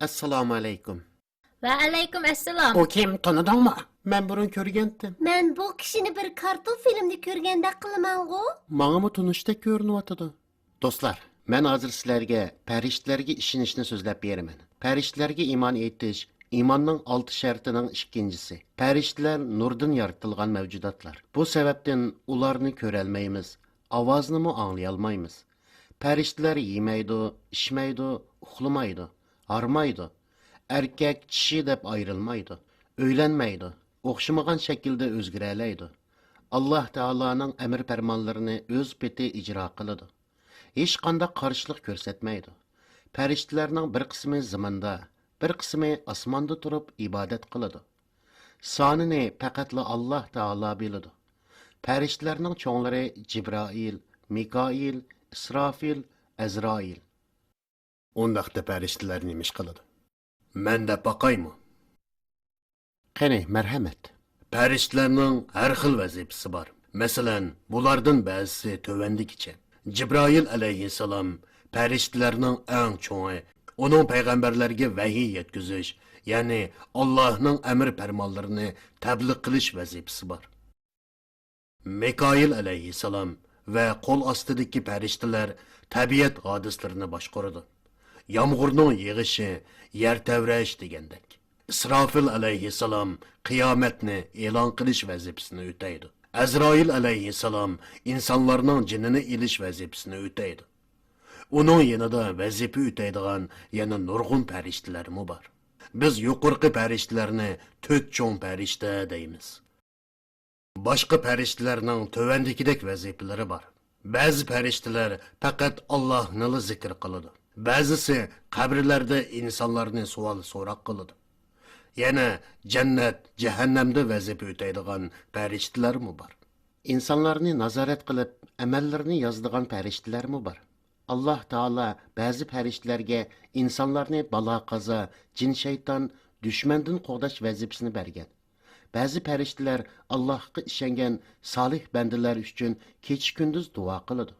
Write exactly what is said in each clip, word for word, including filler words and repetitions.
ئەسسالامۇ ئەلەيكۇم. ۋەئەلەيكۇم ئەسسالام. ئۇ كىم، تونۇدۇڭمۇ؟ مەن بۇرۇن كۆرگەنتىم. مەن بۇ كىشىنى بىر كارتون فىلىمدا كۆرگەندەك قىلىمەنغۇ؟ ماڭىمۇ تونۇشتەك كۆرۈنۈۋاتىدۇ. دوستلار، مەن ھازىر سىلەرگە پەرىشتىلەرگە ئىشىنىشنى سۆزلەپ بېرىمەن. پەرىشتىلەرگە ئىمان ئېيتىش ئىماننىڭ ئالتە شەرتىنىڭ ئىككىنچىسى. پەرىشتىلەر نۇردىن يارىتىلغان مەۋجۇداتلار. بۇ سەۋەبتىن ئۇلارنى كۆرەلمەيمىز، ئاۋازىنىمۇ ئاڭلىيالمايمىز. پەرىشتىلەر يېمەيدۇ، ئىچمەيدۇ، ئۇخلىمايدۇ، ھارمايدۇ. ئەركەك، چىشى دەپ ئايرىلمايدۇ، ئۆيلەنمەيدۇ، ئوخشىمىغان شەكىلدە ئۆزگىرەلەيدۇ. ئاللاھ تائالانىڭ ئەمىر پەرمانلىرىنى ئۆز پېتى ئىجرا قىلىدۇ. ھېچقانداق قارشىلىق كۆرسەتمەيدۇ. پەرىشتىلەرنىڭ بىر قىسمى زېمىندا، بىر قىسمى ئاسماندا تۇرۇپ ئىبادەت قىلىدۇ. سانىنى پەقەتلا ئاللاھ تائالا بىلىدۇ. پەرىشتىلەرنىڭ چوڭلىرى جىبرائىل، مىكائىل، ئىسرافىل، ئەزرائىل. ئۇنداقتا پەرىشتىلەر نېمە ئىش قىلىدۇ؟ مەن دەپ باقايمۇ؟ قېنى، مەرھەمەت. پەرىشتىلەرنىڭ ھەر خىل ۋەزىپىسى بار. مەسىلەن، بۇلاردىن بەزىسى تۆۋەندىكىچە. جىبرائىل ئەلەيھىسسالام پەرىشتىلەرنىڭ ئەڭ چوڭى، ئۇنىڭ پەيغەمبەرلەرگە ۋەھىي يەتكۈزۈش، يەنى ئاللاھنىڭ ئەمر پەرمانلىرىنى تەبلىغ قىلىش ۋەزىپىسى بار. مىكائىل ئەلەيھىسسالام ۋە قول ئاستىدىكى پەرىشتىلەر تەبىئەت ھادىسىلىرىنى باشقۇرىدۇ. يامغۇرنىڭ يېغىشى، يەر تەۋرەش دېگەندەك. ئىسرافىل ئەلەيھىسسالام قىيامەتنى ئېلان قىلىش ۋەزىپىسىنى ئۆتەيدۇ. ئەزرائىل ئەلەيھىسسالام ئىنسانلارنىڭ جېنىنى ئېلىش ۋەزىپىسىنى ئۆتەيدۇ. ئۇنىڭ يېنىدا ۋەزىپە ئۆتەيدىغان يەنە نۇرغۇن پەرىشتىلەرمۇ بار. بىز يۇقىرىقى پەرىشتىلەرنى تۆت چوڭ پەرىشتە دەيمىز. باشقا پەرىشتىلەرنىڭ تۆۋەندىكىدەك ۋەزىپىلىرى بار. بەزى پەرىشتىلەر پەقەت ئاللاھنىلا زىكىر قىلىدۇ. بەزىسى قەبرىلەردە ئىنسانلارنى سوئال سوراق قىلىدۇ. يەنە جەننەت، جەھەننەمدە ۋەزىپە ئۆتەيدىغان پەرىشتىلەرمۇ بار. ئىنسانلارنى نازارەت قىلىپ، ئەمەللىرىنى يازىدىغان پەرىشتىلەرمۇ بار. ئاللاھ تائالا بەزى پەرىشتىلەرگە ئىنسانلارنى بالا-قازا، جىن-شەيتان، دۈشمەندىن قوغداش ۋەزىپىسىنى بەرگەن. بەزى پەرىشتىلەر ئاللاھقا ئىشەنگەن سالىھ بەندىلەر ئۈچۈن كېچە-كۈندۈز دۇئا قىلىدۇ.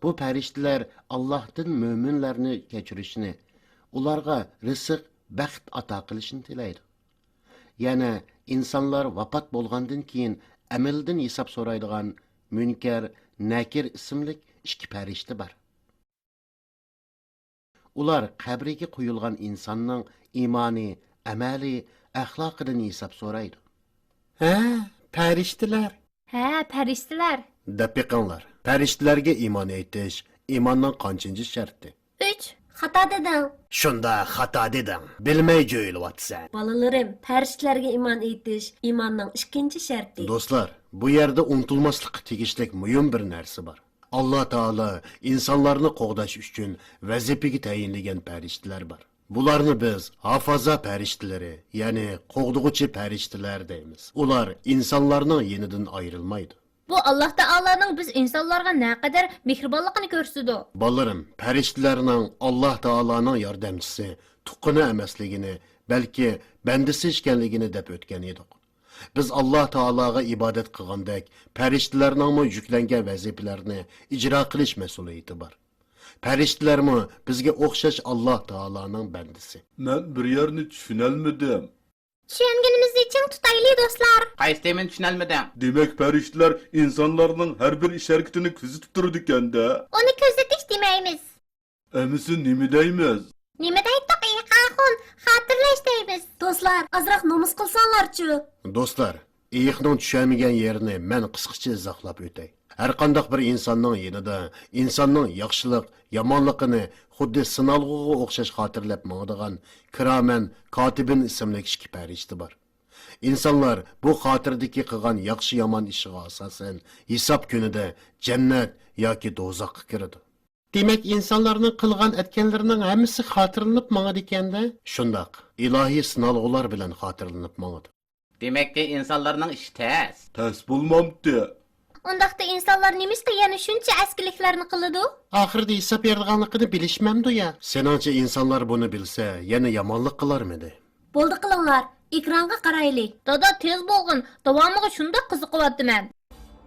بۇ پەرىشتىلەر ئاللاھتىن مۆمىنلەرنى كەچۈرۈشنى، ئۇلارغا رىزىق، بەخت ئاتا قىلىشنى تىلەيدۇ. يەنە ئىنسانلار ۋاپات بولغاندىن كېيىن ئەمەلدىن ھېساب سورايدىغان مۇنكەر، نەكىر ئىسىملىك ئىككى پەرىشتە بار. ئۇلار قەبرىگە قويۇلغان ئىنساننىڭ ئىمانى، ئەمەلى، ئەخلاقىدىن ھېساب سورايدۇ. ھە، پەرىشتىلەر. ھە، پەرىشتىلەر. دەپ بېقىڭلار، پەرىشتىلەرگە ئىمان ئېيتىش ئىماننىڭ قانچىنچى شەرتى؟ ئۈچ، خاتا دېدىڭ. شۇنداق، خاتا دېدىڭ. بىلمەي جۆيلۈۋاتىسەن. بالىلىرىم، پەرىشتىلەرگە ئىمان ئېيتىش ئىماننىڭ ئىككىنچى شەرتى. دوستلار، بۇ يەردە ئۇنتۇلماسلىققا تېگىشلىك مۇھىم بىر نەرسە بار. ئاللا تائالا ئىنسانلارنى قوغداش ئۈچۈن ۋەزىپىگە تەيىنلىگەن پەرىشتىلەر بار. بۇلارنى بىز ھافازا پەرىشتىلىرى، يەنى قوغدىغۇچى پەرىشتىلەر دەيمىز. ئۇلار ئىنسانلارنىڭ يېنىدىن ئايرىلمايدۇ. بۇ ئاللا تائالانىڭ بىز ئىنسانلارغا نەقەدەر مېھرىبانلىقىنى كۆرسىتىدۇ. بالىلىرىم، پەرىشتىلەرنىڭ ئاللا تائالانىڭ ياردەمچىسى، تۇغقىنى ئەمەسلىكىنى، بەلكى بەندىسى ئىكەنلىكىنى دەپ ئۆتكەن ئىدۇق. بىز ئاللا تائالاغا ئىبادەت قىلغاندەك، پەرىشتىلەرنىڭمۇ يۈكلەنگەن ۋەزىپىلەرنى ئىجرا قىلىش مەسئۇلىيىتى بار. پەرىشتىلەرمۇ بىزگە ئوخشاش ئاللا تائالانىڭ بەندىسى. مەن بىر يەرنى چۈشىنەلمىدىم. چۈشەنگىنىمىزنى چىڭ تۇتايلى، دوستلار. قايسى تېمىنى چۈشىنەلمىدىڭ؟ دېمەك، پەرىشتىلەر ئىنسانلارنىڭ ھەر بىر ئىش-ھەرىكىتىنى كۆزىتىپ تۇرىدىكەن-دە. ئۇنى كۆزىتىش دېمەيمىز. ئەمىسە نېمە دەيمىز؟ نېمە دەيتتۇق، ئېيىق ئاخۇن؟ خاتىرىلەش دەيمىز. دوستلار، ئازراق نومۇس قىلساڭلارچۇ. دوستلار، ئېيىقنىڭ چۈشەنمىگەن يېرىنى مەن قىسقىچە ئىزاھلاپ ئۆتەي. ھەرقانداق بىر ئىنساننىڭ يېنىدا ئىنساننىڭ ياخشىلىق، يامانلىقىنى خۇددى سىنالغۇغا ئوخشاش خاتىرىلەپ ماڭىدىغان كىرامەن كاتىبىن ئىسىملىك ئىككى پەرىشتە بار. ئىنسانلار بۇ خاتىرىدىكى قىلغان ياخشى-يامان ئىشىغا ئاساسەن ھېساب كۈنىدە جەننەت ياكى دوزاخقا كىرىدۇ. دېمەك، ئىنسانلارنىڭ قىلغان-ئەتكەنلىرىنىڭ ھەممىسى خاتىرىلىنىپ ماڭىدىكەن-دە؟ شۇنداق، ئىلاھىي سىنالغۇلار بىلەن خاتىرىلىنىپ ماڭىدۇ. دېمەككى، ئىنسانلارنىڭ ئىشى تەس. تەس بولمامتى؟ ئۇنداقتا ئىنسانلار نېمىشقا يەنە شۇنچە ئەسكىلىكلەرنى قىلىدۇ؟ ئاخىرىدا ھېساب بېرىدىغانلىقىنى بىلىشمەمدۇ يا؟ سېنىڭچە ئىنسانلار بۇنى بىلسە، يەنە يامانلىق قىلارمىدى؟ بولدى، قىلىڭلار، ئېكرانغا قارايلى. دادا، تېز بولغىن، داۋامىغا شۇنداق قىزىقىۋاتىمەن.